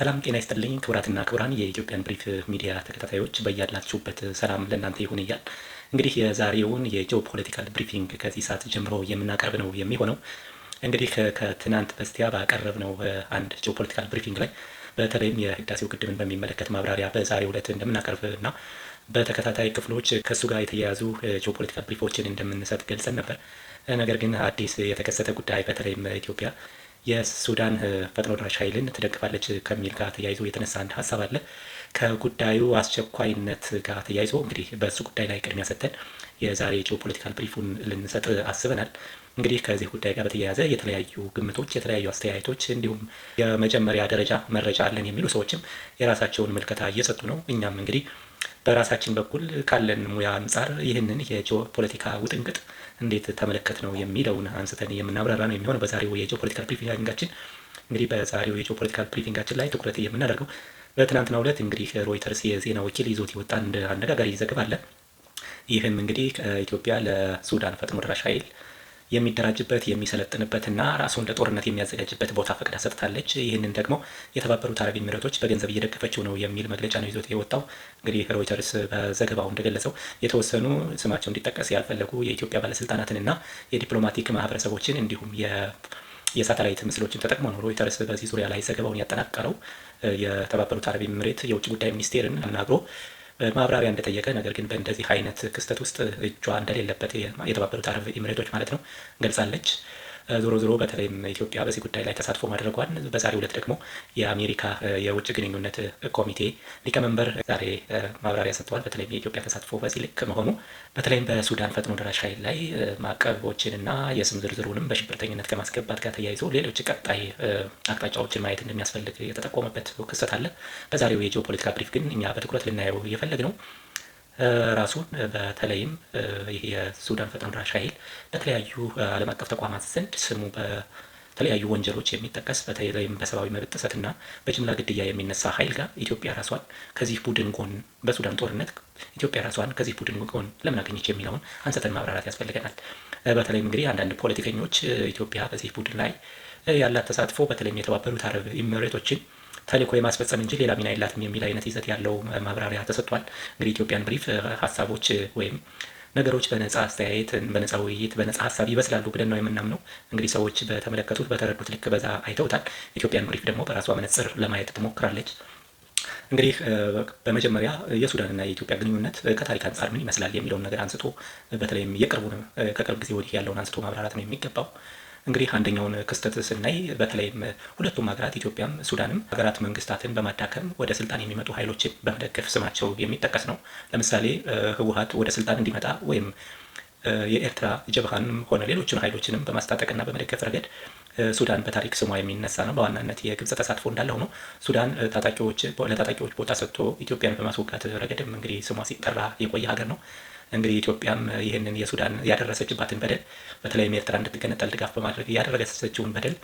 ሰላም ጤና ይስጥልኝ ክቡራትና ክቡራን የኢትዮጵያን ብሪፍ ሚዲያ ተከታታዮች፣ በያላችሁበት ሰላም ለእናንተ ይሁን እያል እንግዲህ የዛሬውን የ geopolitical briefing ከዚህ ሰዓት ጀምሮ የምናቀርብ ነው የሚሆነው። እንግዲህ ከትናንት በስቲያ ባቀረብነው አንድ geopolitical briefing ላይ በተለይም የህዳሴው ግድብን በሚመለከት ማብራሪያ በዛሬው ዕለት እንደምናቀርብ እና በተከታታይ ክፍሎች ከእሱ ጋር የተያያዙ geopolitical brief ኦችን እንደምንሰጥ ገልጸን ነበር። ነገር ግን አዲስ የተከሰተ ጉዳይ በተለይም ኢትዮጵያ የሱዳን ፈጥኖ ደራሽ ኃይልን ትደግፋለች ከሚል ጋር ተያይዞ የተነሳ አንድ ሀሳብ አለ። ከጉዳዩ አስቸኳይነት ጋር ተያይዞ እንግዲህ በእሱ ጉዳይ ላይ ቅድሚያ ሰጥተን የዛሬ geopolitical brief ኡን ልንሰጥ አስበናል። እንግዲህ ከዚህ ጉዳይ ጋር በተያያዘ የተለያዩ ግምቶች፣ የተለያዩ አስተያየቶች እንዲሁም የመጀመሪያ ደረጃ መረጃ አለን የሚሉ ሰዎችም የራሳቸውን ምልከታ እየሰጡ ነው። እኛም እንግዲህ በራሳችን በኩል ካለን ሙያ አንጻር ይህንን የጂኦፖለቲካ ውጥንቅጥ እንዴት ተመለከትነው የሚለውን አንስተን የምናብራራ ነው የሚሆነው በዛሬው የ geopolitical briefing ኣችን። እንግዲህ በዛሬው የ geopolitical briefing ኣችን ላይ ትኩረት የምናደርገው በትናንትናው ዕለት እንግዲህ ሮይተርስ የዜና ወኪል ይዞት የወጣ አንድ አነጋጋሪ ዘገባ አለ። ይህም እንግዲህ ኢትዮጵያ ለሱዳን ፈጥኖ ደራሽ ኃይል የሚደራጅበት፣ የሚሰለጥንበትና ራሱን ለጦርነት የሚያዘጋጅበት ቦታ ፈቅዳ ሰጥታለች። ይህንን ደግሞ የተባበሩት አረብ ኤሚሬቶች በገንዘብ እየደገፈችው ነው የሚል መግለጫ ነው ይዞት የወጣው። እንግዲህ ሮይተርስ በዘገባው እንደገለጸው የተወሰኑ ስማቸው እንዲጠቀስ ያልፈለጉ የኢትዮጵያ ባለስልጣናትንና የዲፕሎማቲክ ማህበረሰቦችን እንዲሁም የሳተላይት ምስሎችን ተጠቅሞ ነው ሮይተርስ በዚህ ዙሪያ ላይ ዘገባውን ያጠናቀረው። የተባበሩት አረብ ኤሚሬት የውጭ ጉዳይ ሚኒስቴርን አናግሮ ማብራሪያ እንደጠየቀ፣ ነገር ግን በእንደዚህ አይነት ክስተት ውስጥ እጇ እንደሌለበት፣ የተባበሩት አረብ ኤሚሬቶች ማለት ነው፣ ገልጻለች። ዞሮ ዞሮ በተለይም ኢትዮጵያ በዚህ ጉዳይ ላይ ተሳትፎ ማድረጓን በዛሬው ዕለት ደግሞ የአሜሪካ የውጭ ግንኙነት ኮሚቴ ሊቀመንበር ዛሬ ማብራሪያ ሰጥተዋል። በተለይም የኢትዮጵያ ተሳትፎ በዚህ ልክ መሆኑ በተለይም በሱዳን ፈጥኖ ደራሽ ኃይል ላይ ማዕቀቦችንና የስም ዝርዝሩንም በሽብርተኝነት ከማስገባት ጋር ተያይዞ ሌሎች ቀጣይ አቅጣጫዎችን ማየት እንደሚያስፈልግ የተጠቆመበት ክስተት አለ። በዛሬው የጂኦፖለቲካ brief ግን እኛ በትኩረት ልናየው የፈለግነው ራሱን በተለይም ይህ የሱዳን ፈጥኖ ደራሽ ኃይል በተለያዩ ዓለም አቀፍ ተቋማት ዘንድ ስሙ በተለያዩ ወንጀሎች የሚጠቀስ፣ በተለይም በሰብአዊ መብት ጥሰትና በጅምላ ግድያ የሚነሳ ኃይል ጋር ኢትዮጵያ ራሷን ከዚህ ቡድን ጎን፣ በሱዳን ጦርነት ኢትዮጵያ ራሷን ከዚህ ቡድን ጎን ለምን አገኘች የሚለውን አንስተን ማብራራት ያስፈልገናል። በተለይም እንግዲህ አንዳንድ ፖለቲከኞች ኢትዮጵያ በዚህ ቡድን ላይ ያላት ተሳትፎ በተለይም የተባበሩት አረብ ኤሚሬቶችን ተልዕኮ የማስፈጸም እንጂ ሌላ ሚና የላትም የሚል አይነት ይዘት ያለው ማብራሪያ ተሰጥቷል። እንግዲህ ኢትዮጵያን ብሪፍ ሀሳቦች ወይም ነገሮች በነጻ አስተያየት፣ በነጻ ውይይት፣ በነጻ ሀሳብ ይበስላሉ ብለን ነው የምናምነው። እንግዲህ ሰዎች በተመለከቱት በተረዱት ልክ በዛ አይተውታል። ኢትዮጵያን ብሪፍ ደግሞ በራሷ መነጽር ለማየት ትሞክራለች። እንግዲህ በመጀመሪያ የሱዳንና የኢትዮጵያ ግንኙነት ከታሪክ አንጻር ምን ይመስላል የሚለውን ነገር አንስቶ፣ በተለይም የቅርቡን ከቅርብ ጊዜ ወዲህ ያለውን አንስቶ ማብራራት ነው የሚገባው። እንግዲህ አንደኛውን ክስተት ስናይ በተለይም ሁለቱም ሀገራት፣ ኢትዮጵያም ሱዳንም፣ ሀገራት መንግስታትን በማዳከም ወደ ስልጣን የሚመጡ ኃይሎችን በመደገፍ ስማቸው የሚጠቀስ ነው። ለምሳሌ ህወሀት ወደ ስልጣን እንዲመጣ ወይም የኤርትራ ጀብሃንም ሆነ ሌሎችን ኃይሎችንም በማስታጠቅና በመደገፍ ረገድ ሱዳን በታሪክ ስሟ የሚነሳ ነው። በዋናነት የግብጽ ተሳትፎ እንዳለ ሆኖ ሱዳን ለታጣቂዎች ቦታ ሰጥቶ ኢትዮጵያን በማስወጋት ረገድም እንግዲህ ስሟ ሲጠራ የቆየ ሀገር ነው። እንግዲህ ኢትዮጵያም ይህንን የሱዳን ያደረሰችባትን በደል፣ በተለይም ኤርትራ እንድትገነጠል ድጋፍ በማድረግ ያደረሰችውን በደል፣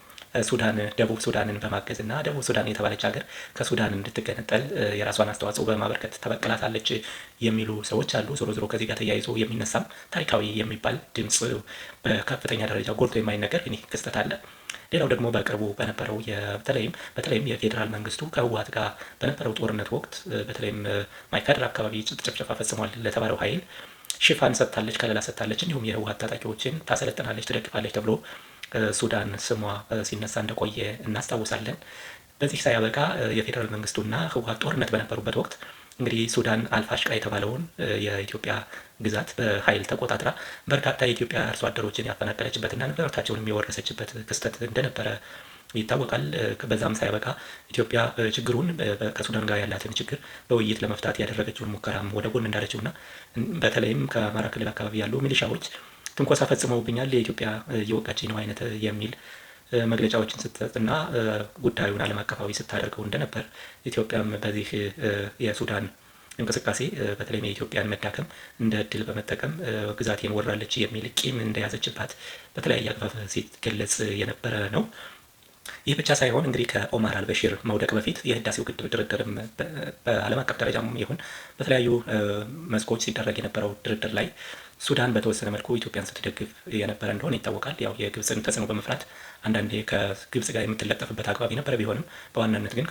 ሱዳን ደቡብ ሱዳንን በማገዝ እና ደቡብ ሱዳን የተባለች ሀገር ከሱዳን እንድትገነጠል የራሷን አስተዋጽኦ በማበርከት ተበቅላታለች የሚሉ ሰዎች አሉ። ዞሮ ዞሮ ከዚህ ጋር ተያይዞ የሚነሳም ታሪካዊ የሚባል ድምፅ በከፍተኛ ደረጃ ጎልቶ የማይነገር ግን ክስተት አለ። ሌላው ደግሞ በቅርቡ በነበረው በተለይም የፌዴራል መንግስቱ ከህወሓት ጋር በነበረው ጦርነት ወቅት በተለይም ማይካድራ አካባቢ ጭፍጨፋ ፈጽሟል ለተባለው ኃይል ሽፋን ሰጥታለች፣ ከለላ ሰጥታለች፣ እንዲሁም የህወሓት ታጣቂዎችን ታሰለጥናለች፣ ትደግፋለች ተብሎ ሱዳን ስሟ ሲነሳ እንደቆየ እናስታውሳለን። በዚህ ሳያበቃ የፌዴራል መንግስቱና ህወሓት ጦርነት በነበሩበት ወቅት እንግዲህ ሱዳን አልፋሽቃ የተባለውን የኢትዮጵያ ግዛት በኃይል ተቆጣጥራ በርካታ የኢትዮጵያ አርሶ አደሮችን ያፈናቀለችበትና ንብረታቸውን የወረሰችበት ክስተት እንደነበረ ይታወቃል። በዛም ሳያበቃ ኢትዮጵያ ችግሩን፣ ከሱዳን ጋር ያላትን ችግር በውይይት ለመፍታት ያደረገችውን ሙከራም ወደ ጎን እንዳለችውና በተለይም ከአማራ ክልል አካባቢ ያሉ ሚሊሻዎች ትንኮሳ ፈጽመውብኛል፣ የኢትዮጵያ እየወጋችኝ ነው አይነት የሚል መግለጫዎችን ስትሰጥና ጉዳዩን ዓለም አቀፋዊ ስታደርገው እንደነበር፣ ኢትዮጵያም በዚህ የሱዳን እንቅስቃሴ በተለይም የኢትዮጵያን መዳከም እንደ እድል በመጠቀም ግዛቴን ወራለች የሚል ቂም እንደያዘችባት በተለያየ አግባብ ሲገለጽ የነበረ ነው። ይህ ብቻ ሳይሆን እንግዲህ ከኦማር አልበሺር መውደቅ በፊት የህዳሴው ግድብ ድርድርም በዓለም አቀፍ ደረጃም ይሁን በተለያዩ መስኮች ሲደረግ የነበረው ድርድር ላይ ሱዳን በተወሰነ መልኩ ኢትዮጵያን ስትደግፍ የነበረ እንደሆነ ይታወቃል። ያው የግብፅን ተጽዕኖ በመፍራት አንዳንዴ ከግብፅ ጋር የምትለጠፍበት አግባብ የነበረ ቢሆንም በዋናነት ግን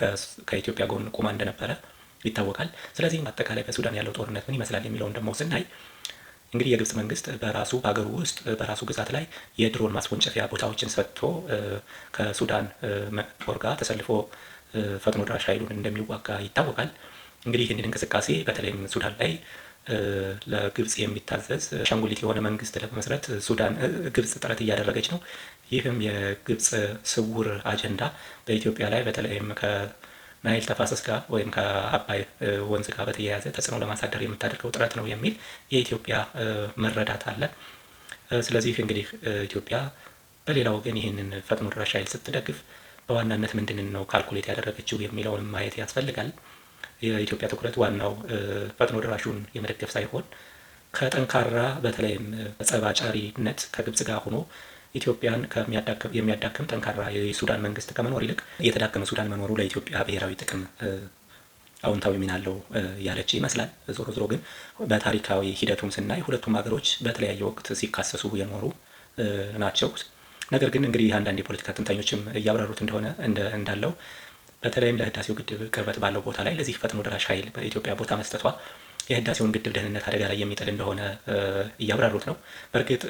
ከኢትዮጵያ ጎን ቆማ እንደነበረ ይታወቃል። ስለዚህ አጠቃላይ በሱዳን ያለው ጦርነት ምን ይመስላል የሚለውን ደግሞ ስናይ እንግዲህ የግብፅ መንግስት በራሱ በሀገሩ ውስጥ በራሱ ግዛት ላይ የድሮን ማስወንጨፊያ ቦታዎችን ሰጥቶ ከሱዳን ጦር ጋር ተሰልፎ ፈጥኖ ደራሽ ኃይሉን እንደሚዋጋ ይታወቃል። እንግዲህ ይህንን እንቅስቃሴ በተለይም ሱዳን ላይ ለግብፅ የሚታዘዝ አሻንጉሊት የሆነ መንግስት ለመመስረት ሱዳን ግብፅ ጥረት እያደረገች ነው። ይህም የግብፅ ስውር አጀንዳ በኢትዮጵያ ላይ በተለይም ከናይል ተፋሰስ ጋር ወይም ከአባይ ወንዝ ጋር በተያያዘ ተጽዕኖ ለማሳደር የምታደርገው ጥረት ነው የሚል የኢትዮጵያ መረዳት አለ። ስለዚህ እንግዲህ ኢትዮጵያ በሌላ ወገን ይህንን ፈጥኖ ደራሽ ኃይል ስትደግፍ በዋናነት ምንድን ነው calculate ያደረገችው የሚለውን ማየት ያስፈልጋል። የኢትዮጵያ ትኩረት ዋናው ፈጥኖ ደራሹን የመደገፍ ሳይሆን ከጠንካራ በተለይም ጸብ አጫሪነት ከግብጽ ጋር ሆኖ ኢትዮጵያን የሚያዳክም ጠንካራ የሱዳን መንግስት ከመኖር ይልቅ የተዳከመ ሱዳን መኖሩ ለኢትዮጵያ ብሔራዊ ጥቅም አዎንታዊ ሚና አለው ያለች ይመስላል። ዞሮ ዞሮ ግን በታሪካዊ ሂደቱም ስናይ ሁለቱም ሀገሮች በተለያየ ወቅት ሲካሰሱ የኖሩ ናቸው። ነገር ግን እንግዲህ አንዳንድ የፖለቲካ ተንታኞችም እያብራሩት እንደሆነ እንዳለው በተለይም ለህዳሴው ግድብ ቅርበት ባለው ቦታ ላይ ለዚህ ፈጥኖ ደራሽ ኃይል በኢትዮጵያ ቦታ መስጠቷ የህዳሴውን ግድብ ደህንነት አደጋ ላይ የሚጥል እንደሆነ እያብራሩት ነው። በእርግጥ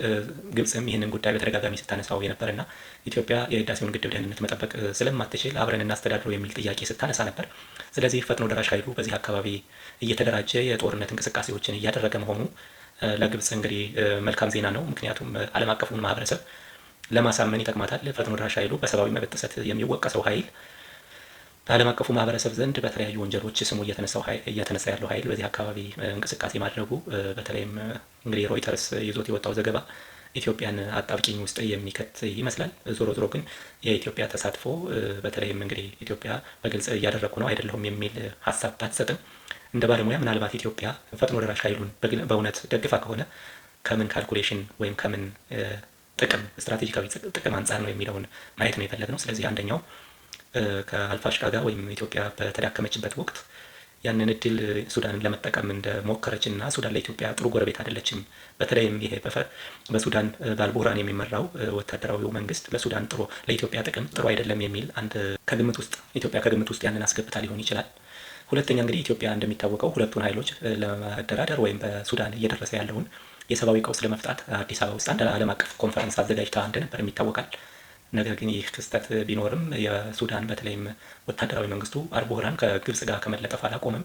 ግብፅም ይህንን ጉዳይ በተደጋጋሚ ስታነሳው የነበረና ኢትዮጵያ የህዳሴውን ግድብ ደህንነት መጠበቅ ስለማትችል አብረን እናስተዳድረው የሚል ጥያቄ ስታነሳ ነበር። ስለዚህ ፈጥኖ ደራሽ ኃይሉ በዚህ አካባቢ እየተደራጀ የጦርነት እንቅስቃሴዎችን እያደረገ መሆኑ ለግብፅ እንግዲህ መልካም ዜና ነው። ምክንያቱም ዓለም አቀፉን ማህበረሰብ ለማሳመን ይጠቅማታል። ፈጥኖ ደራሽ ኃይሉ በሰብአዊ መብት ጥሰት የሚወቀሰው ኃይል በዓለም አቀፉ ማህበረሰብ ዘንድ በተለያዩ ወንጀሎች ስሙ እየተነሳ ያለው ኃይል በዚህ አካባቢ እንቅስቃሴ ማድረጉ በተለይም እንግዲህ ሮይተርስ ይዞት የወጣው ዘገባ ኢትዮጵያን አጣብቂኝ ውስጥ የሚከት ይመስላል። ዞሮ ዞሮ ግን የኢትዮጵያ ተሳትፎ በተለይም እንግዲህ ኢትዮጵያ በግልጽ እያደረግኩ ነው አይደለሁም የሚል ሀሳብ ባትሰጥም እንደ ባለሙያ ምናልባት ኢትዮጵያ ፈጥኖ ደራሽ ኃይሉን በእውነት ደግፋ ከሆነ ከምን calculation ወይም ከምን ጥቅም ስትራቴጂካዊ ጥቅም አንጻር ነው የሚለውን ማየት ነው የፈለግነው። ስለዚህ አንደኛው ከአልፋሽቃ ጋር ወይም ኢትዮጵያ በተዳከመችበት ወቅት ያንን እድል ሱዳንን ለመጠቀም እንደሞከረች እና ሱዳን ለኢትዮጵያ ጥሩ ጎረቤት አይደለችም። በተለይም ይሄ በሱዳን በአልቡርሃን የሚመራው ወታደራዊው መንግስት ለሱዳን ጥሩ ለኢትዮጵያ ጥቅም ጥሩ አይደለም የሚል አንድ ከግምት ውስጥ ኢትዮጵያ ከግምት ውስጥ ያንን አስገብታ ሊሆን ይችላል። ሁለተኛ እንግዲህ ኢትዮጵያ እንደሚታወቀው ሁለቱን ኃይሎች ለመደራደር ወይም በሱዳን እየደረሰ ያለውን የሰብአዊ ቀውስ ለመፍታት አዲስ አበባ ውስጥ አንድ ዓለም አቀፍ ኮንፈረንስ አዘጋጅታ እንደነበር ይታወቃል። ነገር ግን ይህ ክስተት ቢኖርም የሱዳን በተለይም ወታደራዊ መንግስቱ አልቡርሃን ከግብጽ ጋር ከመለጠፍ አላቆምም።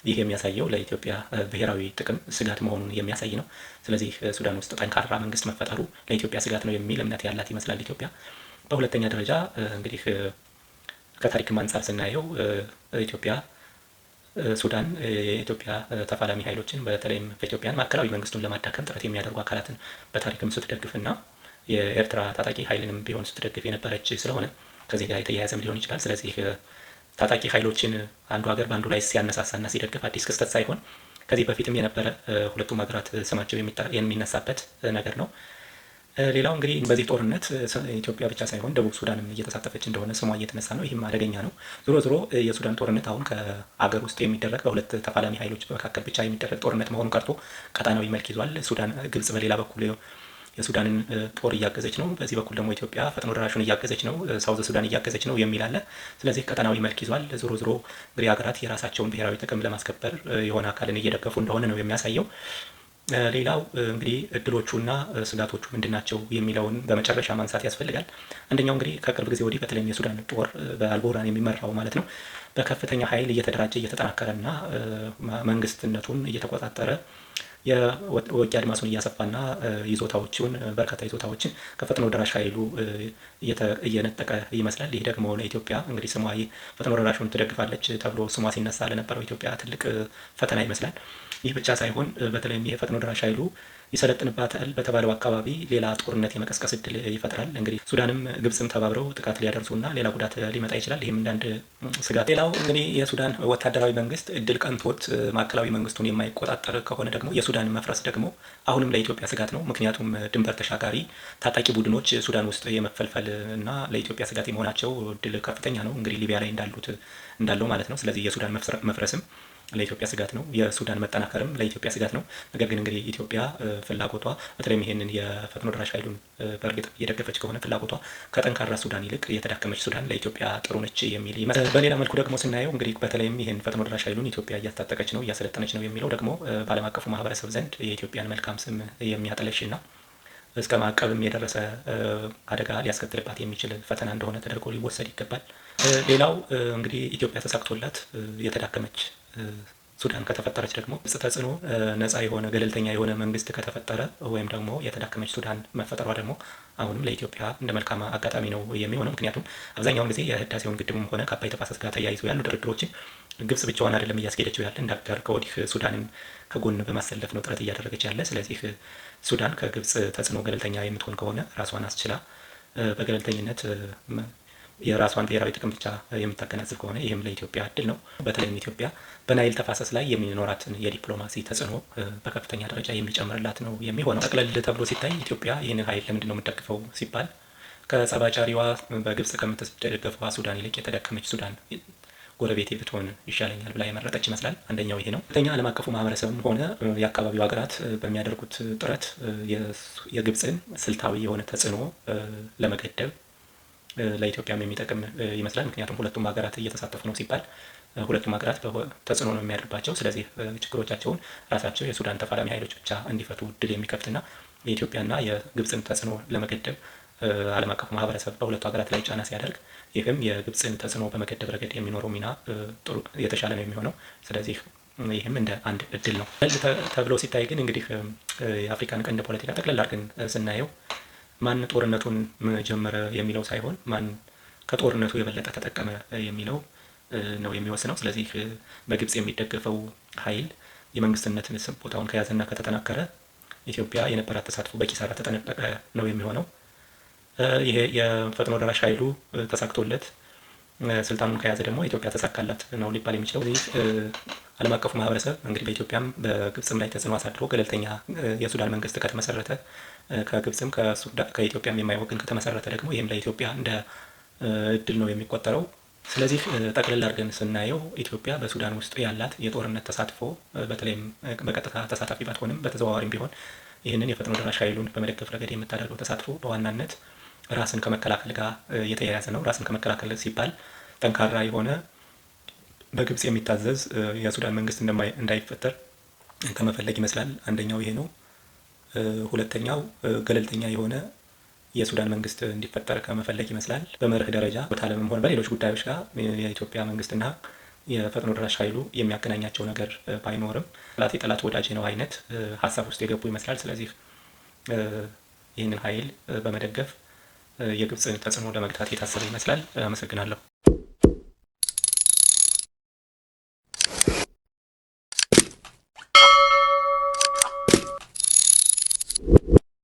ይህ የሚያሳየው ለኢትዮጵያ ብሔራዊ ጥቅም ስጋት መሆኑን የሚያሳይ ነው። ስለዚህ ሱዳን ውስጥ ጠንካራ መንግስት መፈጠሩ ለኢትዮጵያ ስጋት ነው የሚል እምነት ያላት ይመስላል ኢትዮጵያ። በሁለተኛ ደረጃ እንግዲህ ከታሪክም አንጻር ስናየው ኢትዮጵያ ሱዳን የኢትዮጵያ ተፋላሚ ኃይሎችን በተለይም በኢትዮጵያን ማዕከላዊ መንግስቱን ለማዳከም ጥረት የሚያደርጉ አካላትን በታሪክም ስትደግፍና የኤርትራ ታጣቂ ኃይልንም ቢሆን ስትደግፍ የነበረች ስለሆነ ከዚህ ጋር የተያያዘም ሊሆን ይችላል። ስለዚህ ታጣቂ ኃይሎችን አንዱ ሀገር በአንዱ ላይ ሲያነሳሳና ሲደግፍ አዲስ ክስተት ሳይሆን ከዚህ በፊትም የነበረ ሁለቱም ሀገራት ስማቸው የሚነሳበት ነገር ነው። ሌላው እንግዲህ በዚህ ጦርነት ኢትዮጵያ ብቻ ሳይሆን ደቡብ ሱዳንም እየተሳተፈች እንደሆነ ስሟ እየተነሳ ነው። ይህም አደገኛ ነው። ዞሮ ዞሮ የሱዳን ጦርነት አሁን ከአገር ውስጥ የሚደረግ በሁለት ተፋላሚ ኃይሎች መካከል ብቻ የሚደረግ ጦርነት መሆኑ ቀርቶ ቀጣናዊ መልክ ይዟል። ሱዳን ግብጽ በሌላ በኩል የሱዳንን ጦር እያገዘች ነው፣ በዚህ በኩል ደግሞ ኢትዮጵያ ፈጥኖ ደራሹን እያገዘች ነው፣ South Sudan እያገዘች ነው የሚል አለ። ስለዚህ ቀጠናዊ መልክ ይዟል። ዞሮ ዞሮ እንግዲህ ሀገራት የራሳቸውን ብሔራዊ ጥቅም ለማስከበር የሆነ አካልን እየደገፉ እንደሆነ ነው የሚያሳየው። ሌላው እንግዲህ እድሎቹና ስጋቶቹ ምንድን ናቸው የሚለውን በመጨረሻ ማንሳት ያስፈልጋል። አንደኛው እንግዲህ ከቅርብ ጊዜ ወዲህ በተለይም የሱዳን ጦር በአልቡርሃን የሚመራው ማለት ነው በከፍተኛ ኃይል እየተደራጀ እየተጠናከረና መንግስትነቱን እየተቆጣጠረ የውጊያ አድማሱን እያሰፋና ይዞታዎችን በርካታ ይዞታዎችን ከፈጥኖ ደራሽ ኃይሉ እየነጠቀ ይመስላል። ይህ ደግሞ ለኢትዮጵያ እንግዲህ ስሟ ፈጥኖ ደራሹን ትደግፋለች ተብሎ ስሟ ሲነሳ ለነበረው ኢትዮጵያ ትልቅ ፈተና ይመስላል። ይህ ብቻ ሳይሆን በተለይም ይሄ ፈጥኖ ደራሽ ኃይሉ ይሰለጥንባታል በተባለው አካባቢ ሌላ ጦርነት የመቀስቀስ እድል ይፈጥራል። እንግዲህ ሱዳንም ግብጽም ተባብረው ጥቃት ሊያደርሱና ሌላ ጉዳት ሊመጣ ይችላል። ይህም እንዳንድ ስጋት። ሌላው እንግዲህ የሱዳን ወታደራዊ መንግስት እድል ቀንቶት ማዕከላዊ መንግስቱን የማይቆጣጠር ከሆነ ደግሞ የሱዳን መፍረስ ደግሞ አሁንም ለኢትዮጵያ ስጋት ነው። ምክንያቱም ድንበር ተሻጋሪ ታጣቂ ቡድኖች ሱዳን ውስጥ የመፈልፈል እና ለኢትዮጵያ ስጋት የመሆናቸው እድል ከፍተኛ ነው። እንግዲህ ሊቢያ ላይ እንዳሉት እንዳለው ማለት ነው። ስለዚህ የሱዳን መፍረስም ለኢትዮጵያ ስጋት ነው። የሱዳን መጠናከርም ለኢትዮጵያ ስጋት ነው። ነገር ግን እንግዲህ ኢትዮጵያ ፍላጎቷ በተለይም ይሄንን የፈጥኖ ደራሽ ኃይሉን በእርግጥ እየደገፈች ከሆነ ፍላጎቷ ከጠንካራ ሱዳን ይልቅ የተዳከመች ሱዳን ለኢትዮጵያ ጥሩ ነች የሚል ይመስላል። በሌላ መልኩ ደግሞ ስናየው እንግዲህ በተለይም ይህን ፈጥኖ ደራሽ ኃይሉን ኢትዮጵያ እያስታጠቀች ነው፣ እያሰለጠነች ነው የሚለው ደግሞ በዓለም አቀፉ ማህበረሰብ ዘንድ የኢትዮጵያን መልካም ስም የሚያጠለሽ እና እስከ ማዕቀብም የደረሰ አደጋ ሊያስከትልባት የሚችል ፈተና እንደሆነ ተደርጎ ሊወሰድ ይገባል። ሌላው እንግዲህ ኢትዮጵያ ተሳክቶላት የተዳከመች ሱዳን ከተፈጠረች ደግሞ ግብጽ ተጽዕኖ ነፃ የሆነ ገለልተኛ የሆነ መንግስት ከተፈጠረ ወይም ደግሞ የተዳከመች ሱዳን መፈጠሯ ደግሞ አሁንም ለኢትዮጵያ እንደ መልካም አጋጣሚ ነው የሚሆነው። ምክንያቱም አብዛኛውን ጊዜ የህዳሴውን ግድቡም ሆነ ከአባይ ተፋሰስ ጋር ተያይዞ ያሉ ድርድሮችን ግብጽ ብቻዋን አይደለም እያስኬደችው ያለ፣ እንደ አጋር ከወዲህ ሱዳንን ከጎን በማሰለፍ ነው ጥረት እያደረገች ያለ። ስለዚህ ሱዳን ከግብጽ ተጽዕኖ ገለልተኛ የምትሆን ከሆነ ራሷን አስችላ በገለልተኝነት የራሷን ብሔራዊ ጥቅም ብቻ የምታገናዝብ ከሆነ ይህም ለኢትዮጵያ እድል ነው። በተለይም ኢትዮጵያ በናይል ተፋሰስ ላይ የሚኖራትን የዲፕሎማሲ ተጽዕኖ በከፍተኛ ደረጃ የሚጨምርላት ነው የሚሆነው። ጠቅለል ተብሎ ሲታይ ኢትዮጵያ ይህንን ኃይል ለምንድን ነው የምትደግፈው ሲባል ከጸባጫሪዋ በግብጽ ከምትደገፈዋ ሱዳን ይልቅ የተዳከመች ሱዳን ጎረቤቴ ብትሆን ይሻለኛል ብላ የመረጠች ይመስላል። አንደኛው ይሄ ነው። ሁለተኛ ዓለም አቀፉ ማህበረሰብም ሆነ የአካባቢው ሀገራት በሚያደርጉት ጥረት የግብጽን ስልታዊ የሆነ ተጽዕኖ ለመገደብ ለኢትዮጵያም የሚጠቅም ይመስላል። ምክንያቱም ሁለቱም ሀገራት እየተሳተፉ ነው ሲባል ሁለቱም ሀገራት ተጽዕኖ ነው የሚያድርባቸው። ስለዚህ ችግሮቻቸውን ራሳቸው የሱዳን ተፋላሚ ኃይሎች ብቻ እንዲፈቱ እድል የሚከፍትና የኢትዮጵያና የግብጽን ተጽዕኖ ለመገደብ ዓለም አቀፉ ማህበረሰብ በሁለቱ ሀገራት ላይ ጫና ሲያደርግ ይህም የግብጽን ተጽዕኖ በመገደብ ረገድ የሚኖረው ሚና ጥሩ የተሻለ ነው የሚሆነው። ስለዚህ ይህም እንደ አንድ እድል ነው ተብሎ ሲታይ ግን እንግዲህ የአፍሪካን ቀንድ ፖለቲካ ጠቅለል አድርገን ስናየው ማን ጦርነቱን ጀመረ የሚለው ሳይሆን ማን ከጦርነቱ የበለጠ ተጠቀመ የሚለው ነው የሚወስነው። ስለዚህ በግብጽ የሚደገፈው ኃይል የመንግስትነትን ቦታውን ከያዘና ከተጠናከረ ኢትዮጵያ የነበራት ተሳትፎ በኪሳራ ተጠነቀቀ ነው የሚሆነው። ይሄ የፈጥኖ ደራሽ ኃይሉ ተሳክቶለት ስልጣኑን ከያዘ ደግሞ ኢትዮጵያ ተሳካላት ነው ሊባል የሚችለው። ይህ ዓለም አቀፉ ማህበረሰብ እንግዲህ በኢትዮጵያም በግብጽም ላይ ተጽዕኖ አሳድሮ ገለልተኛ የሱዳን መንግስት ከተመሰረተ ከግብጽም ከኢትዮጵያም የማይወግን ከተመሰረተ ደግሞ ይህም ለኢትዮጵያ እንደ እድል ነው የሚቆጠረው። ስለዚህ ጠቅለል አድርገን ስናየው ኢትዮጵያ በሱዳን ውስጥ ያላት የጦርነት ተሳትፎ በተለይም በቀጥታ ተሳታፊ ባትሆንም በተዘዋዋሪም ቢሆን ይህንን የፈጥኖ ደራሽ ኃይሉን በመደገፍ ረገድ የምታደርገው ተሳትፎ በዋናነት ራስን ከመከላከል ጋር የተያያዘ ነው። ራስን ከመከላከል ሲባል ጠንካራ የሆነ በግብጽ የሚታዘዝ የሱዳን መንግስት እንዳይፈጠር ከመፈለግ ይመስላል። አንደኛው ይሄ ነው። ሁለተኛው ገለልተኛ የሆነ የሱዳን መንግስት እንዲፈጠር ከመፈለግ ይመስላል። በመርህ ደረጃ በዓለምም ሆነ በሌሎች ጉዳዮች ጋር የኢትዮጵያ መንግስትና የፈጥኖ ደራሽ ኃይሉ የሚያገናኛቸው ነገር ባይኖርም ጠላት የጠላት ወዳጅ ነው አይነት ሀሳብ ውስጥ የገቡ ይመስላል። ስለዚህ ይህንን ኃይል በመደገፍ የግብፅን ተጽዕኖ ለመግታት የታሰበ ይመስላል። አመሰግናለሁ።